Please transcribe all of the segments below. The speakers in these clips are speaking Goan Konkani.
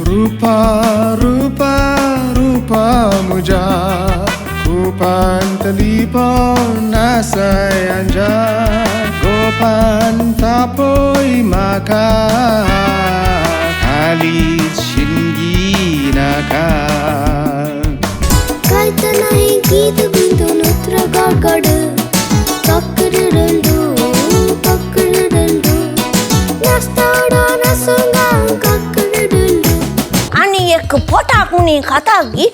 रूपा रूपा रूपा मुजा कुपांतली नासायांजा गोपान तापोय म्हाका खाली शिंगी नाका. गायता नाही गीत बिंदू नुत्र गडगड पकडडंडू पकडडंडू नाचताडो नासंगा काकडडंडू. आनी एक पोटा कुणी खाता की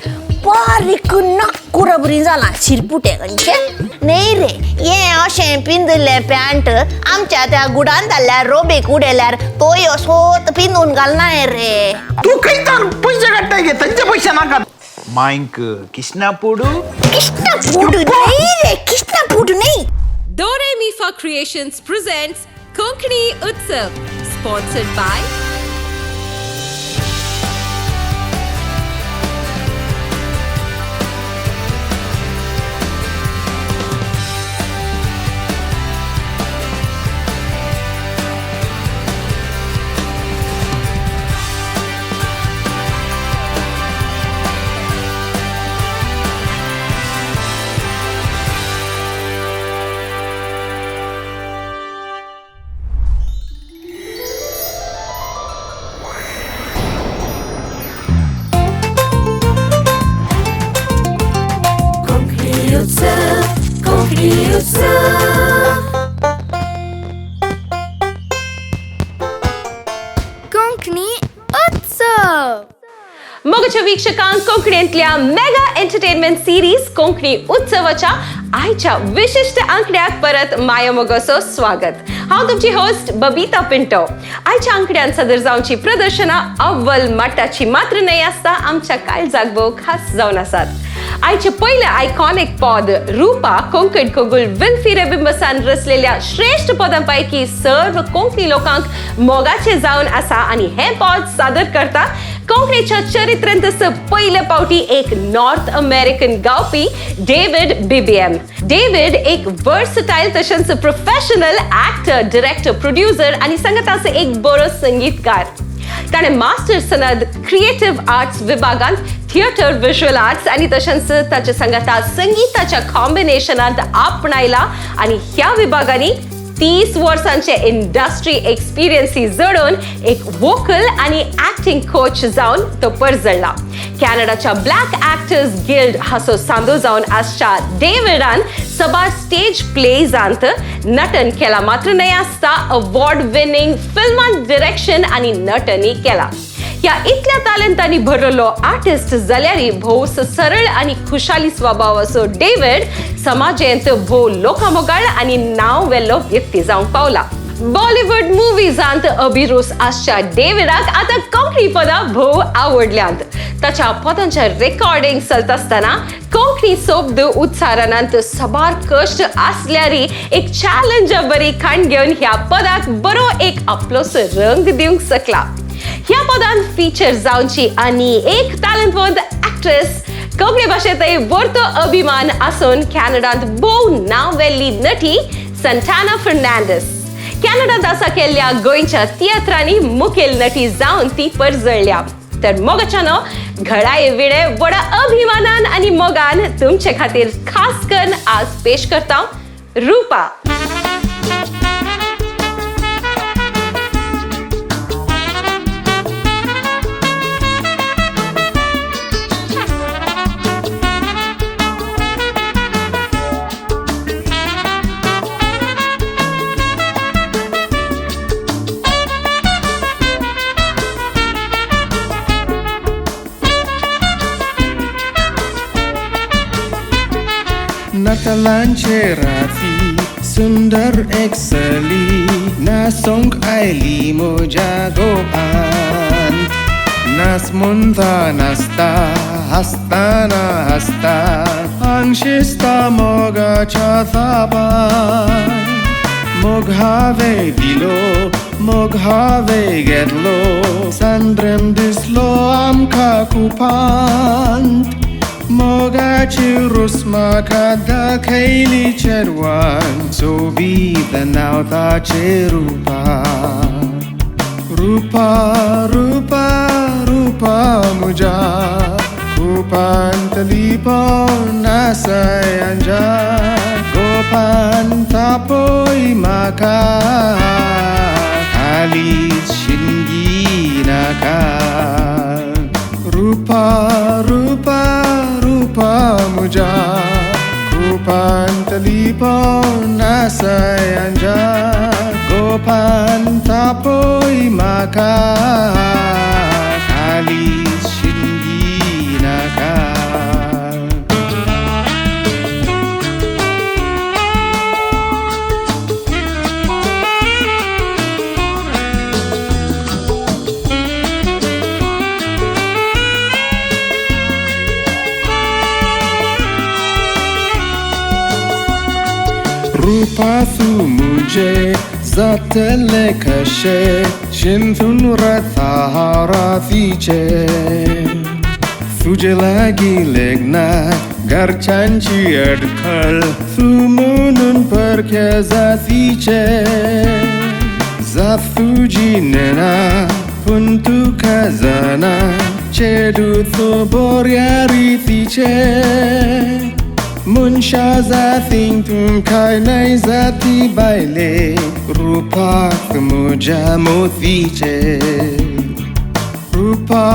बारीक नाक्कुरा बरी जाला शिरपुटे खंयचे न्हय रे. हें अशें पिंजल्लें पॅन्ट आमच्या त्या गुडान जाल्ल्या रोबीक उडयल्यार तोय असोत पिंजून घालना रे. तू खंयच्यान पयशे काडटाय गे? थंयचे पयशे नाका. मायंक कृष्णापूडू कृष्णापूडू न्हय रे, कृष्णापूडू न्हय. Doremifa Creations presents Konkani Utsav, sponsored by Konkani Utsav. मोगाच्या वीक्षकांक कोंकणींतल्या मेगा एंटरटेनमेंट सिरीज कोंकणी उत्सवाच्या आयच्या विशिश्ट आंकड्याक परत माया मोगाचो स्वागत. हांव तुमची होस्ट बबिता पिंटो. आयच्या आंकड्यान सदर जावची प्रदर्शनां अव्वल मट्टाची मात्र न्हय आसता आमच्या काळजाक भोव खास जावन आसात. आयचे पयले आयकॉनिक पद रूपा कोंकण कोगुल विल्फी रेबिंबसान रचलेल्या श्रेष्ठ पदां पैकी सर्व कोंकणी लोकांक मोगाचे जावन आसा आनी हें पद सादर करता कोंकणीच्या चरित्रांत पयले पावटी एक नॉर्थ अमेरिकन गावपी डेव्हिड बिबिएम. डेव्हिड एक वर्सटायल तशेंच प्रोफेशनल ऍक्टर, डिरेक्टर, प्रोड्युसर आनी संगताचो एक बरो संगीतकार. ताणें मास्टर सनद क्रिएटिव्ह आर्ट्स विभागांत थिएटर, विज्युअल आर्ट्स आनी तशेंच ताच्या संगता संगीताच्या कॉम्बिनेशनांत आपणायला आनी ह्या विभागांनी 30 वर्सांचे इंडस्ट्री एक्सपिरियन्सी जोडून एक वोकल आनी ऍक्टिंग कोच जावन तो परजळ्ळा. कॅनडाच्या ब्लॅक ऍक्टर्स गिल्ड हाचो सांदो जावन आसच्या डेव्हिडान सबार स्टेज प्लेजांत नटन केला मात्र न्हय आसता अवॉर्ड विनिंग फिल्मांत डिरेक्शन आनी नटनूय केला. ह्या इतल्या तालंतांनी भरलेलो आर्टिस्ट जाल्यारय भोवस सरळ आनी खुशाली स्वभावाचो डेव्हिड समाजेंत भोव लोकामोगाळ आनी नांव वेल्लो व्यक्ती जावंक पावला. बॉलिवूड मुवीजांत अभिरूस आसच्या डेव्हिडाक आतां कोंकणी पदां भोव आवडल्यांत. ताच्या पदांच्या रेकॉर्डिंग चलता आसतना कोंकणी शब्द उच्चारणांत साबार कश्ट आसल्यारय एक चॅलेंजा बरी खाण घेवन ह्या पदाक बरो एक आपलोसो रंग दिवंक शकला. ह्या पदान फीचर जावची आनी एक तालंतवंत ऍक्ट्रेस कोंकणी भाशेंतय वर्तो अभिमान आसून कॅनडांत भोव नांव वेल्ली नटी संटाना फर्नांडीस. कॅनडांत आसा केल्ल्या गोंयच्या तियात्रांनी मुखेल नटी जावन ती परजळ्ळ्या. तर मोगाच्यानो घडाये विणे व्हडा अभिमानान आनी मोगान तुमचे खातीर खास करून आज पेश करता रूपा. नातालांचे राती सुंदर एक चली नाचोंक आयली म्हज्या गोपांत. नाच म्हणटा नाचता हांसतना हांसता आंग शिजता मोगाच्या तापान. मोग हांवें दिलो मोग हांवें घेतलो संद्रेम दिसलो आमकां कुपांत. मोगाची रूस म्हाका दाखयली चेडवान सोबीत नांव ताचें रूपा. रुपा रुपा रुपा मुजा कुपांतली नासायांजा गोपान तापोय म्हाका खाली शिंगी नाका. रुपा रुपा रुपा मुजा कुपांतली नासायांजा गोपान तापोय म्हाका खाली शिंगी नाका. रुपा तू मुझे जातले कशे चिंतून रथा रातीचे तुजे लागीं लग्नाक घरच्यांची अडखळ तूं म्हणून परक्या जातीचे. जात तुजी नेणा पूण तुका जाणा चेडूं तूं बऱ्या रितीचें. मनशा जातींक तुमकां न्हय जाती बायले रुपाक म्हज्या मोतीचे. रुपा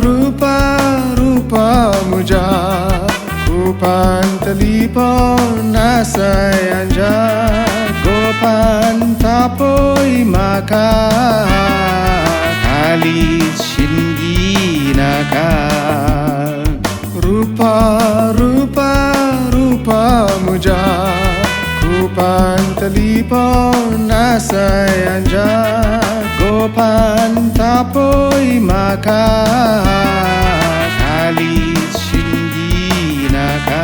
रुपा रुपा मुजा कुपांतली नासायांजा गोपान तापोय म्हाका खाली शिंगी नाका. रुपा रुपा रुपा मुजा कुपांतली नासायांजा गोपान तापोय म्हाका खाली शिंगी नाका.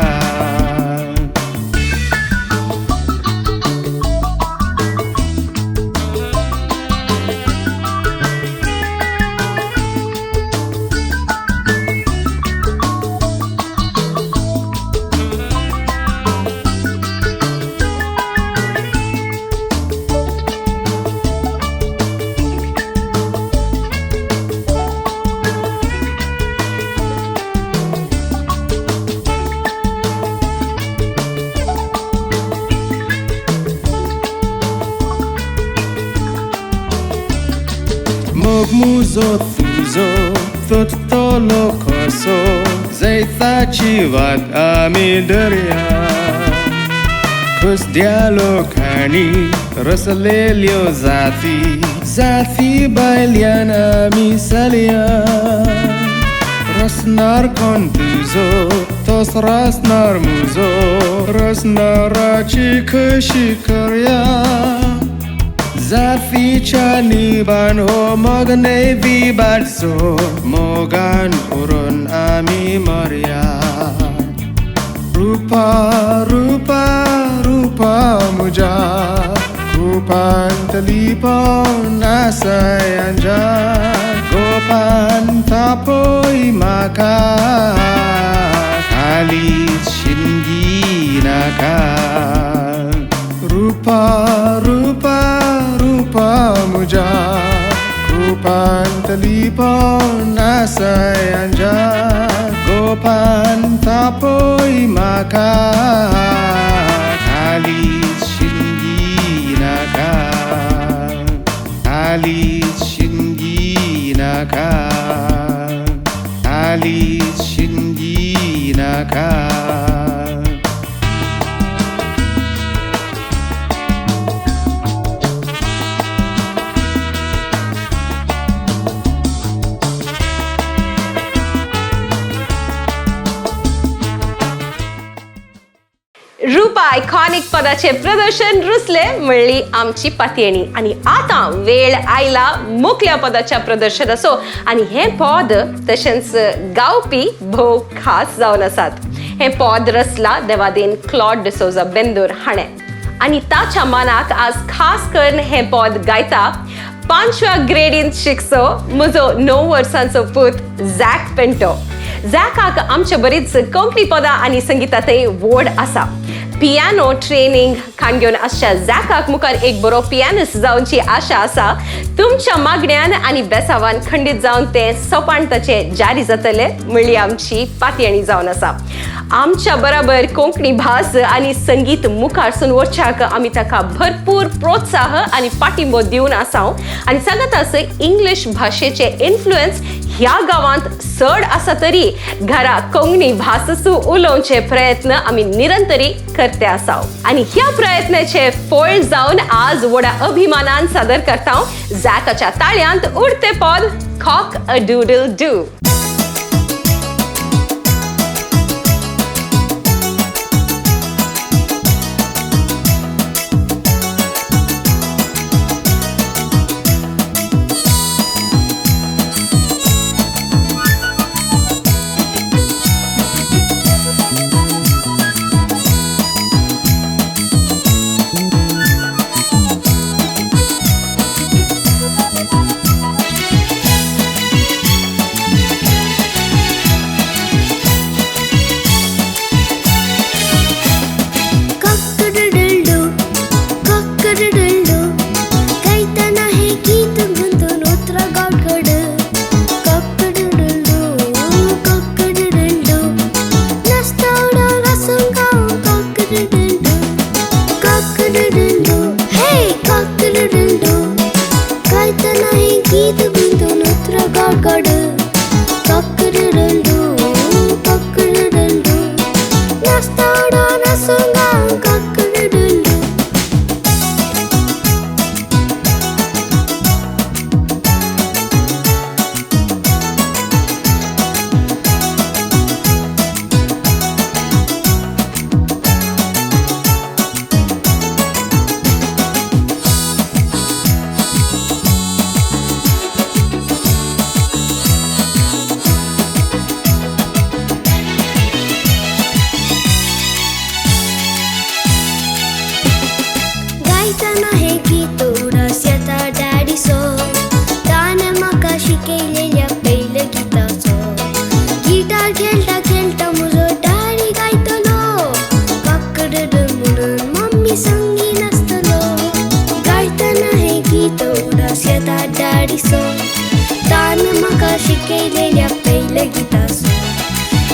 मोग मुजो तुजो तुटतलो कसो जैताची वाट आमी दर्या खुसद्या लोकांनी रसलेल्यो जाती जाती बायल्यान आमी चलया. रसनार कोण तुजो तोच रसनार मुजो रसनाराची खुशी करया. जातीच्या निबान हो मोग न्हय विबाडचो मोगान उरून आमी मरया. रुपा रुपा रुपा मुजा कुपांतली नासायांजा गोपान तापोय म्हाका खाली शिंगी नाका. रुपा रुपा रुपा मुजा कुपांतली नासायांजा गोपान तापोय म्हाका खाली शिंगी नाका. खाली शिंगी नाका. खाली शिंगी नाका. रुपा आयकॉनिक पदाचे प्रदर्शन रुसले म्हणली आमची पातयेणी. आनी आतां वेळ आयला मुकल्या पदाच्या प्रदर्शनाचो आनी हें पद तशेंच गावपी भोव खास जावन आसात. हें पद रचला देवादीन क्लॉड डिसोजा बेंदूर हाणें आनी ताच्या मनाक आज खास करून हें पद गायता 5व्या ग्रेडींत शिकचो म्हजो 9 वर्सांचो पूत झॅक पेंटो. झॅकाक आमचे बरीच कोंकणी पदां आनी संगितांतय व्हड आसा. पियानो ट्रेनिंग खाण घेवन आसच्या झॅकाक मुखार एक बरो पियानिस्ट जावची आशा आसा. तुमच्या मागण्यान आनी बेसावान खंडीत जावन ते सोपान ताचे जारी जातले म्हणली आमची पातयणी जावन आसा. आमच्या बराबर कोंकणी भास आनी संगीत मुखार वरच्याक आमी ताका भरपूर प्रोत्साह आनी पाठिंबो दिवन आसा. आनी सांगत आस इंग्लीश भाशेचे इन्फ्लुएन्स ह्या गांवांत चड आसा तरी घरा कोंकणी भाससू उलोवचे प्रयत्न आमी निरंतरी करते आसा. आनी ह्या प्रयत्नाचे फळ जावन आज व्हडा अभिमानान सादर करता झॅकाच्या ताळ्यांत उडते पद cock a doodle do.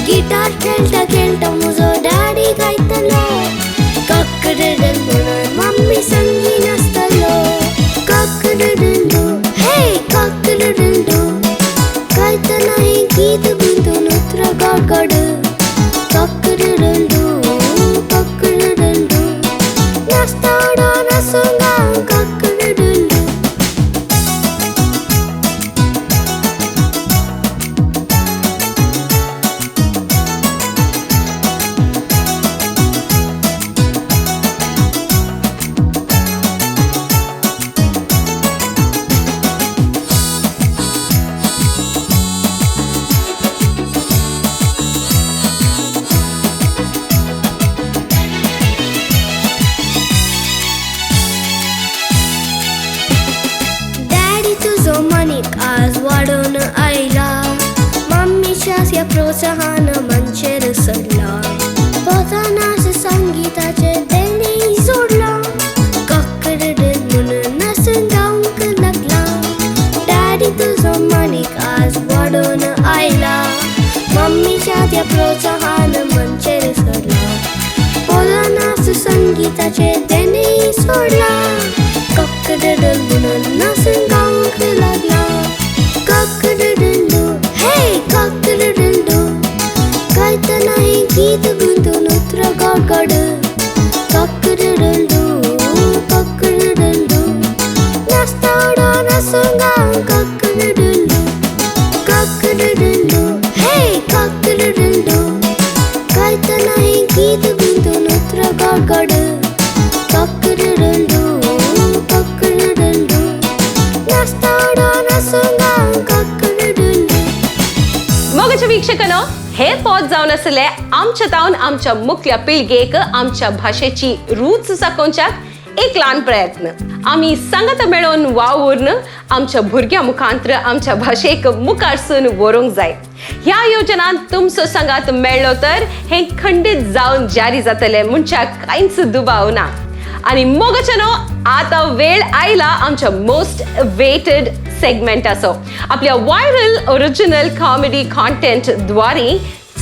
Guitar खेळटा खेळटा म्हजो डॅडी गायतलो, कॉक-अ-डूडल म्हणून मम्मी संगी नाचतलो. कॉक-अ-डूडल do, हे कॉक-अ-डूडल do, गायतना हें गीत गुंतून उतरां गोड गोड. कॉक-अ-डूडल do, cock-a-doodle do, नाचता उडोन आसूं गांव कॉक-अ-डूडल do. Daddy तुजो मनीक आज वाडोवन आयला, मम्मीच्या ह्या प्रोत्साहान मनचेर सडला, पोतानास संगीताचे देणें जोडलां, कॉक-अ-डूडल म्हणून नाचून गावंक लागला. डॅडी तुजो मनीक आज वाडोवन आयला, मम्मीच्या त्या प्रोत्साहान मनचेर सडला, पोतानास संगीताचे देणें सोडलां, कॉक-अ-डूडल म्हणून नाचून गावंक लागला. कॉक-अ-डूडल do, हे कॉक-अ-डूडल do, गायतना हें गीत गुंतून उतरां गोड गोड. कॉक-अ-डूडल do, cock-a-doodle do, नाचता उडोन आसूं गांव cock-a-doodle do. Cock-a-doodle do, हे कॉक-अ-डूडल do, गायतना हें गीत गुंतून उतरां गोड गोड. कॉक-अ-डूडल do, cock-a-doodle do, नाचता उडोन आसूं गांव cock-a-doodle do. मोगाच्या वीक्षकांनो, हे पद जावन आसले आमच्या तावन आमच्या मुखल्या पिळगेक आमच्या भाशेची रूच दाखोवच्याक एक ल्हान प्रयत्न. आमी सांगाता मेळोवन वावुरून आमच्या भुरग्यां मुखांत्र आमच्या भाशेक मुखारसून व्हरूंक जाय. ह्या योजनांत तुमचो संगात मेळ्ळो तर हें खंडीत जावन जारी जातलें म्हणच्याक कांयच दुबाव ना. आनी मोगाच्यानो आतां वेळ आयला आमच्या मोस्ट वेटेड सेगमेंटाचो. आपल्या व्हायरल ओरिजिनल कॉमेडी कॉन्टेंट द्वारे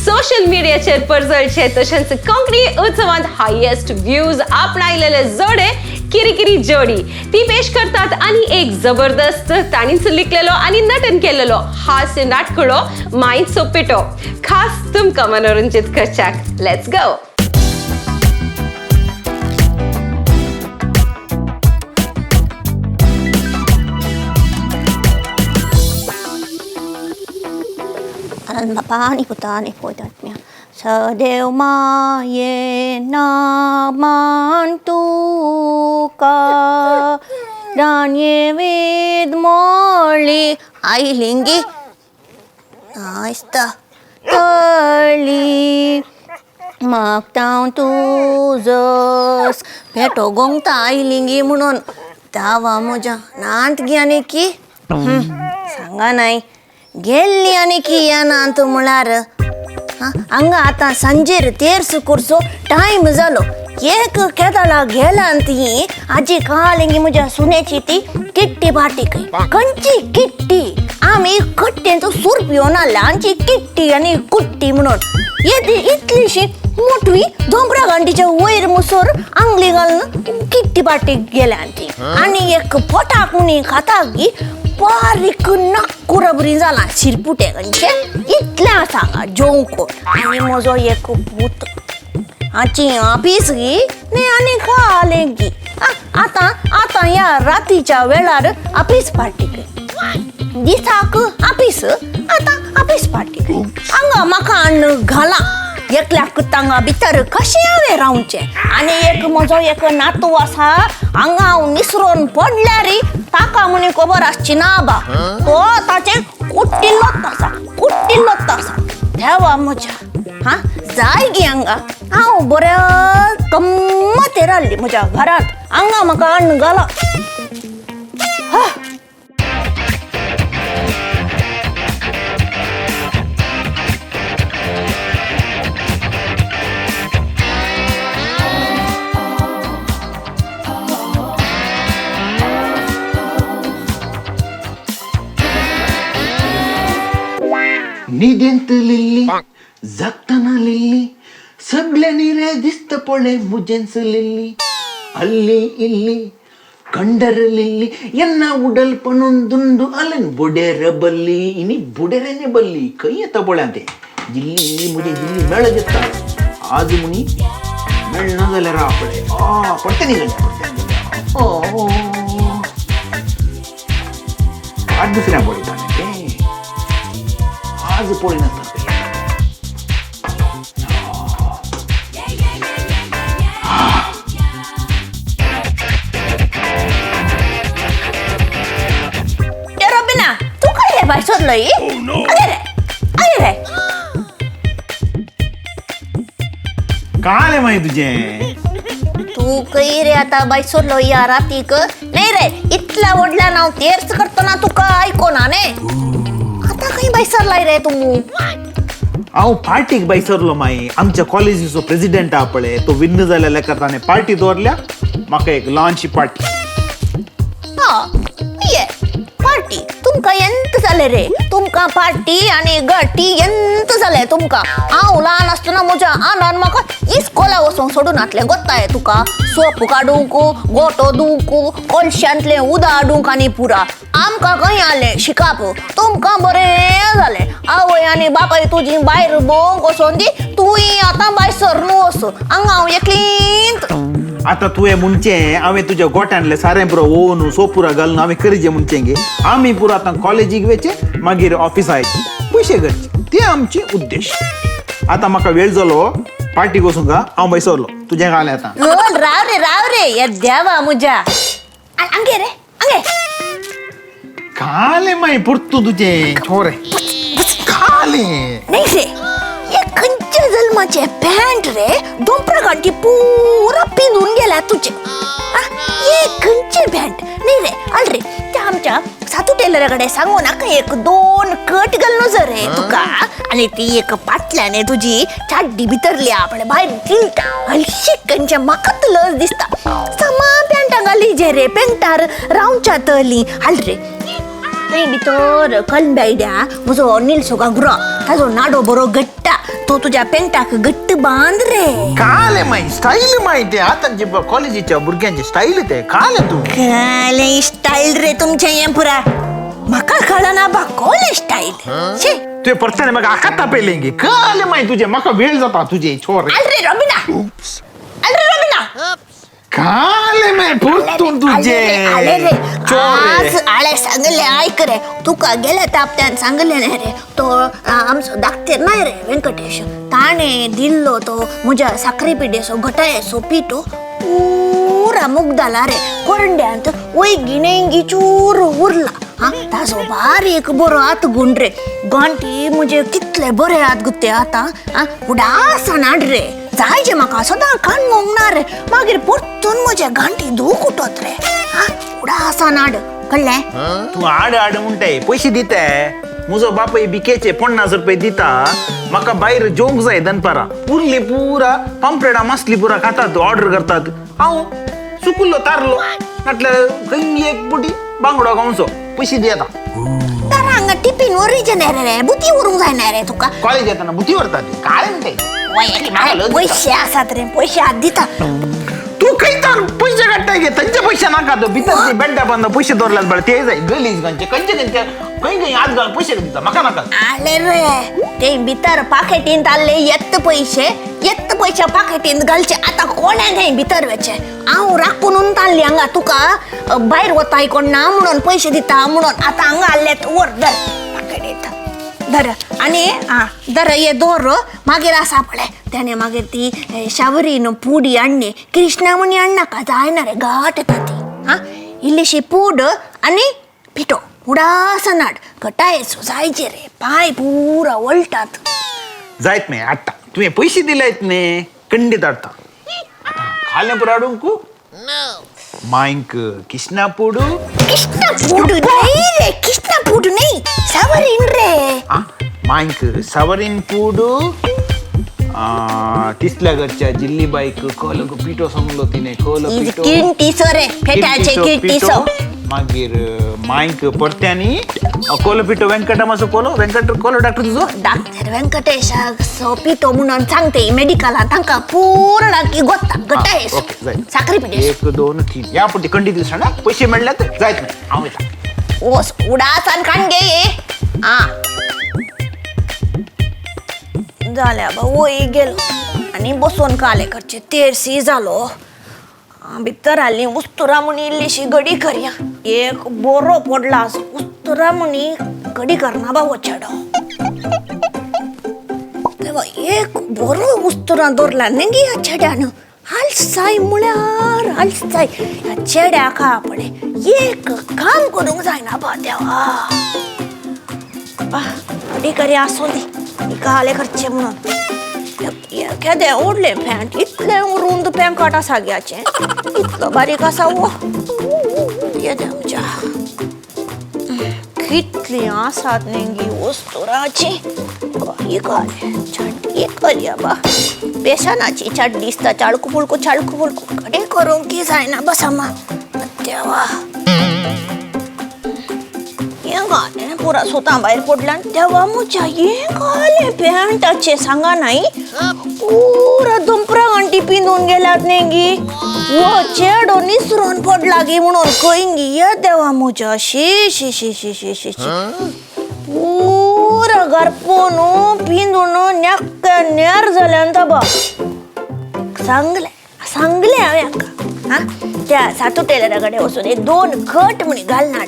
सोशल मिडियाचेर परजळचे तशेंच कोंकणी उत्सवांत हायेस्ट व्ह्यूज आपणायलेले जोडे किरीकिरी जोडी ती पेश करतात आनी एक जबरदस्त ताणीच लिखलेलो आनी नटन केलेलो हास्य नाटकुळो मायचो पिटो खास तुमकां मनोरंजीत करच्याक. Let's go. बापा आनी पुता आनी पवित्र सदैव माये नामान तुका राणये वेद मोळी आयलिंगी आयस्ता तळी मागता तुजस पेटो गोंगता आयलिंगी म्हणून दावा म्हज्या नांत गी आनी की सांगा नाय गेल्ली आनी की या नांत म्हळ्यार हांगा आतां सांजेर तेर्स करचो टायम जालो. एक केदळा गेला ती आजी कालिंगी म्हज्या सुनेची ती किट्टी पार्टी खंय खंयची किट्टी आमी कट्टेंचो सूर पिवन आमची किट्टी आनी कुट्टी म्हणून येदी इतलीशी मोटवी दोंबरा गांडीच्या वयर मुसोर आंगली घालून किट्टी पार्टी गेल्या ती आनी एक पोटाक मुनी खाता गी बारीक नाक्कुरा बरी जाला शिरपुटे खंयचे इतलें आसा हांगा जेवंक. आनी म्हजो एक पूत आची आपीस गी न्ही आनी खालें गी आतां आतां ह्या रातीच्या वेळार आपीस पार्टी दिसाक आपीस आतां आपीस पार्टी हांगा म्हाका हाडून घाला एकल्याक तांगा भितर कशें हांवें रावचें. आनी एक म्हजो एक नातू आसा हांगा हांव निसरोन पडल्यार ताका म्हणी खबर आसची ना बा तो ताचें कुट्टिल्लोच आसा कुट्टिल्लोच आसा. देवा म्हज्या हां जाय गी हांगा हांव बऱ्या गम्मतेर आसली म्हज्या घरांत हांगा म्हाका हाडून घाला. निदेंत लिल्ली जगतना लिल्ली सगळ्यांनी रे दिसत पळय मुजेंच लिल्ली अल्ली इल्ली कंडर लिल्ली एन्ना उडल पणून दुंदू अलन बुडेर बल्ली इनी बुडेरेने बल्ली खंय येता पळय तें जिल्ली मुजे जिल्ली मेळ दिसता आज मुनी मेळना जाल्यार राव पळय आ पडटे न्ही पडटे ओ आज दुसऱ्या पळयता तें आज पळयना. रॉबिना तूं खंय रे भायर सरलोय? अगे रे अगे रे काय मागीर तुजें तूं खंय रे आतां भायर सरलो ह्या रातीक? न्ही रे इतल्या व्हडल्यान हांव तेर्स करतना तुका आयकोना न्ही. आतां खंय भायर सरलाय रे तूं? हांव पार्टीक भायर सरलो माई. आमच्या कॉलेजीचो प्रेसिडेंट आहा पळय तो विन्न जाल्या लेखा ताणें पार्टी दवरल्या म्हाका एक ल्हानशी पार्टी. हा ये पार्टी तुमकां एंत जालें रे? तुमकां पार्टी आनी गटी एंत जालें तुमकां? हांव ल्हान आसतना म्हज्या आनान म्हाका इस्कोला वचोंक सोडून नातलें गोत्ताय तुका. सोप काडूंक गोटो धुवंक कोळशांतलें उदक हाडूंक आनी पुरा आमकां खंय आलें शिकाप. तुमकां बरें जालें आवय आनी बापाय तुजी भायर भोंवंक वचोन दी तूंय आतां भायर सरनू वच. हांगा हांव एकलींत. आतां तुवें म्हणचें हांवें तुज्या गोट्यांतलें सारें पुरो ओवन सोपुरा घालून हांवें करचें म्हणचें गे. आमी पुरो आतां कॉलेजीक वयचें मागीर ऑफिसा येचें पयशे करचे ते आमचे उद्देश. आतां म्हाका वेळ जालो पार्टीक वचूंक हांव भायर सरलो. तुजें घालें आतां. राव रे राव रे हे देवा म्हज्या आंगे रे आंगे घालें मागीर पुरतू तुजें छोरे घालें न्ही रे हे खंयच्या जल्माचे पॅन्ट रे दोंपरा गांठी पुरा पिंजून गेल्या तुजे. हे खंयचे पॅन्ट न्ही रे अल रे त्या आमच्या सातुटे टेलरा कडेन सांगू नाका एक दोन कट घालून जर रे तुका आनी ती एक पाटल्याने तुजी चाड्डी भितरली आपणे भायर दिलता हलशीक खंयच्या म्हाका तर लज दिसता समा पॅन्टां घाली जे रे पेंटार रावच्या तली हाल रे थंय भितर कलंब्या म्हजो निलसो घागरो ताजो नाडो बरो घट्टा तो तुज्या पेंटाक घट्ट बांद रे. काले माई स्टाईल माहिती आतांचे कॉलेजीच्या भुरग्यांचे स्टाईल ते काले तू काले स्टाईल रे तुमचें हें पुरा म्हाका कळना बा कोले स्टाईल शे. तुवें परत्याने म्हाका आकात तापयलें गे काले माई तुजे म्हाका वेळ जाता तुजे छोरे. आल रे रॉबिना, आल रे रॉबिना. काले माई परतून तुजे आले रे चोरे. आज आळे सांगले आयक रे तुका गेल्या तापत्यान सांगले न्ही रे तो आमचो धाकटेर नाही रे व्यंकटेश ताणें दिल्लो तो म्हज्या साखरे पिड्याचो घटायेचो पिठो पुरा मुगदाला रे कोरंड्यांत वयगी नेंगी चूर उरला. हा ताजो बारीक बरो हात गूण रे गांठी म्हजे कितले बरे हात गुत्ते आतां. आं उडासान हाड रे जायचे म्हाका सदां काणमोंग ना रे मागीर परतून म्हजे गांठी दूख उठत रे. हा उडासान हाड कळ्ळें. तूं हाड हाड म्हणटाय पयशे दिताय म्हजो बापूय बिकेचे 50 रुपये दिता म्हाका भायर जेवंक जाय दनपारां उरली पुरा पांपलेटां मासली पुरा खातात ऑर्डर करतात हांव सुकुल्लो तारलो म्हटल्यार खंय एक पुटी बांगडो गांवचो पयशे दी आतां. तर हांगा टिफिन व्हरीचें न्ही रे बुती व्हरूंक जायना रे तुका. कॉलेज येतना बुती व्हरता ती काय म्हणटाय पयशे आसात रे पयशे हात दिता. तू खंयच्यान पयशे काडटाय गे थंयचे पयशे नाका तो भितर ते बेड्डा बांद पयशे दवरल्यात बरें ते जाय गलीज खंयचे खंयचे खंयचे खंय खंय हात घाल पयशे दिता म्हाका नाका. आले रे ते भितर पाकेटींत आसले येत पयशे येत पयशे पाकेटींत घालचे आतां कोणें थंय भितर वचें हांव राखून ताल्ली हांगा तुका भायर वताय कोण ना म्हणून पयशे दिता म्हणून आतां हांगा आसले व्हर धर पाकेटींत धर आनी आं धर हे दवर मागीर आसा पळय तेणें मागीर ती शावरीन पुडी हाडली कृष्णा म्हणी हाडनाका जायना रे घाट येता ती. आं इल्लीशी पूड आनी पिठो उडासान हाड घटायचो जायचे रे पांय पुरा वळटात. जायत न्ही हाडटा तुवें पयशे दिल्यात न्ही खंडीत हाडटा खालें पुरो हाडूंक मांयक कृष्णा पूड कृष्णा पूड न्ही रे कृष्णा पूड न्ही सावरीन रे. मांयक सावरीन पूड तिसल्या घरच्या जिल्ली बाईक कोलो पिठो सांगलो तिने कोलो पिठो किंटीसो रे फेट्याचे किंटीसो. मागीर मांयक परत्यांनी कोलो पिठो व्यंकटा मासो कोलो व्यंकट कोलो डॉक्टर तुजो डॉक्टर व्यंकटेशाक सो पिठो म्हणून सांगते मेडिकलान तांकां पूर्ण की गोत्ता घटाय साखरी पिठे. 1 2 3 ह्या पुटी खंडीत दिसना पयशे मेळ्ळ्यात जायत न्ही हांव वयता. ओस उडासान काण गे. आं जाल्या बा वय गेलो आनी बसोन काले करचे तेरसी जालो भितर हाडली उस्तुरा म्हणी इल्लीशी गडी करया एक बरो पडला असो उस्तुरा म्हणी गडी करना बा हो चेडो. तेव्हा एक बरो उस्तुरा दवरला न्ही गे ह्या चेड्यान हालसाय म्हळ्यार हालसाय ह्या चेड्याक हा पळय एक काम करूंक जायना बा देवा. गडी करया आसूं दी काले करचे म्हणून केदें ओडलें पॅन्ट इतलें रुंद पॅन्ट आसा ग्याचें इतलो बारीक आसा वो येदें आमच्या कितलीं आसात न्ही गी वस्तुराची काले चाड्डी करया बा बेसनाची चाड्डी दिसता चाळकू पुळकू चाळकू पुळकू कडे करूंक की जायना बसमा देवा. हें घालें पुरा सुतां भायर पडल्यान देवा म्हज्या हें घालें पॅन्टाचें सांगा न्हय पुरा दोंपरा घंटी पिंदून गेल्यात न्ही गी हो चेडो निसरून पडला गी म्हणून खंय गी ये देवा म्हज्या शी शी शी शी शी शी पुरा गारपोन पिंदून नेक्क नेर जाल्यान ताबा. सांगलें सांगलें हांवें हाका आं त्या सातू टेलरा कडेन वचून एक 2 कट म्हणी घालना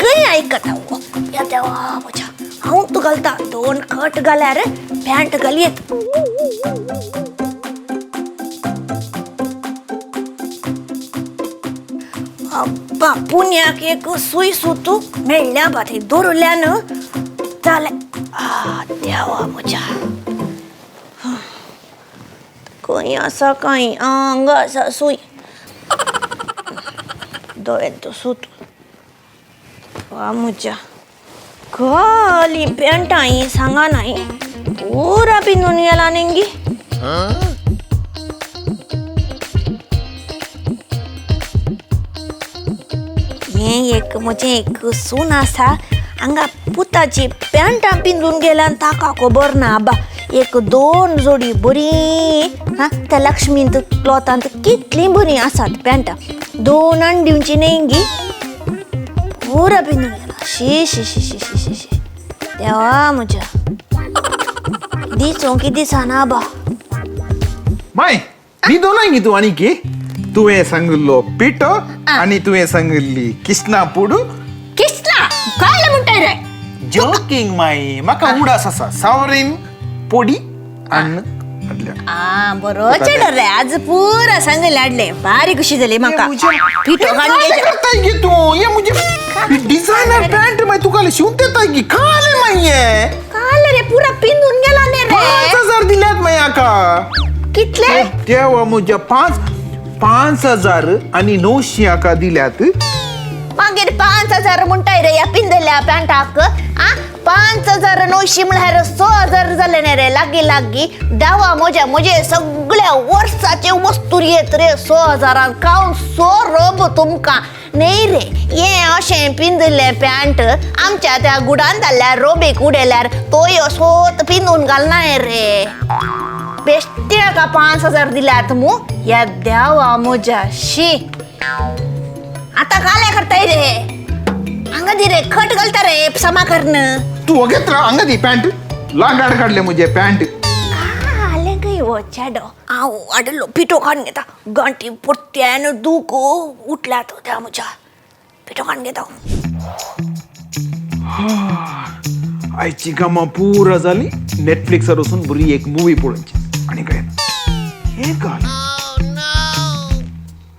खंय आयकता हो या देवा म्हज्या हांव तूं घालता 2 कट घाल्यार पॅन्ट घालयेत. अब्बा पुण्याक एक सूय सुतू मेळ्ळ्या बा थंय दवरल्यान जालें. आ देवा म्हज्या खंय आसा कांय हांगा आसा सूय दोळ्यांत तो सूत. वा मुज्या काली पॅन्टां ही सांगा नाही पुरा पिंदून गेला नेंगी. हें एक म्हजें एक सून आसा हांगा पुताची पॅन्टां पिंजून गेल्यान ताका खबर ना. आबा एक दोन जोडी बरी हा त्या लक्ष्मींत क्लॉतांत कितलीं बरीं आसात पॅन्टां, दोन आनी दिवची न्ही गी, पुरा पिंजून गेला. शी शी शी शी शी शी शी देवा म्हज्या दिसों की दिसना आबा. माय न्हिदो ना गी तूं आनी की तुवें सांगिल्लो पिठो आनी तुवें सांगिल्ली किसना पुडू. किसना काय म्हणटाय रे? जोकींग माई, म्हाका उडास आसा सावरीन पोडी आनी हाडल्या. आ बरो चेडो रे, आज पुरा सांगले हाडले, भारी खुशी जाली म्हाका. पिठो काडून काय घे. करताय गे तूं? हे मुझे डिझायनर पॅन्ट माय तुका शिवून देताय गी काले माई हे? काल रे पुरा पिंजून गेला न्ही रे. 5000 दिल्यात माई हाका. कितले? देवा मुझ्या 5,000 आनी 900 हाका दिल्यात. मागीर 5000 म्हणटाय रे ह्या पिंजल्या पॅन्टाक. आ 5900 म्हळ्यार 6000 जाले न्ही रे लागीं लागीं. देवा म्हज्या म्हजे सगळ्या वर्साचे वस्तू येत रे 6000 खावन सो रोब तुमकां न्ही रे. हें अशें पिंजलें पॅन्ट आमच्या त्या गुडान जाल्ल्या रोबीक उडयल्यार तोय असोत पिंजून घालना रे. बेश्टे हाका 5000 दिल्यात मू ह्या देवा म्हज्या. शी आता काले करताय रे हांगा दी रे खट घालता रे समा करून. तूं वगेत राव, हांगा दी पॅन्ट लागाड काडले मुझे पॅन्ट. आलें खंय हो चेडो? हांव हाडिल्लो पिठो काडून घेता, गांठी परत्यान दूख उठल्या तो त्या म्हज्या पिठो काडून घेता. आयची कामां पुरा जाली, नेटफ्लिक्सार वचून बरी एक मुवी पळोवची आनी काय हे काय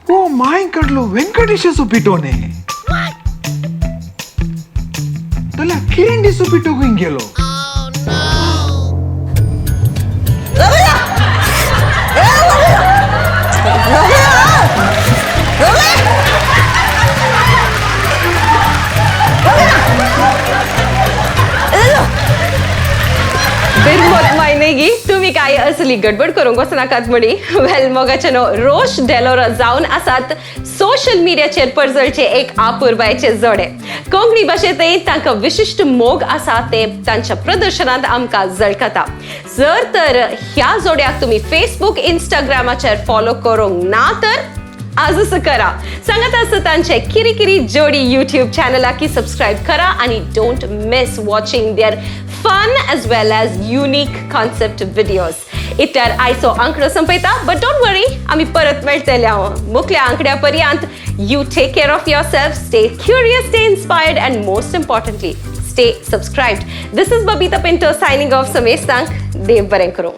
ओ my काडलो वेंकटेशाचो पिठो न्ही जाल्यार किरणीचो पिठो खंय गेलो? बिरमोत मायनेगी तुम्ही काय असली गडबड करूंक वचनाकात म्हणी. वेल मोगाच्यानो, रोश डेलोरा जावन आसात सोशल मिडियाचेर परजळचे एक आपुरबायचे जोडे. कोंकणी भाशेंतय तांकां विशिश्ट मोग आसा ते तांच्या प्रदर्शनांत आमकां झळकता. जर तर ह्या जोड्याक तुमी फेसबूक इंस्टाग्रामाचेर फॉलो करूंक ना तर आजच करा. सांगत आसा तांचे किरी जोडी यूट्यूब चॅनलाकी सबस्क्रायब करा आनी don't miss watching their fun as well as unique concept videos. इतल्यार आयचो आंकडो संपयता, बट don't वरी, आमी परत मेळटले हांव मुखल्या आंकड्या पर्यंत. You take care of yourself, stay curious, stay inspired and most importantly stay subscribed. This is Babita Pinto signing off. समेस्तांक देव बरें करूं.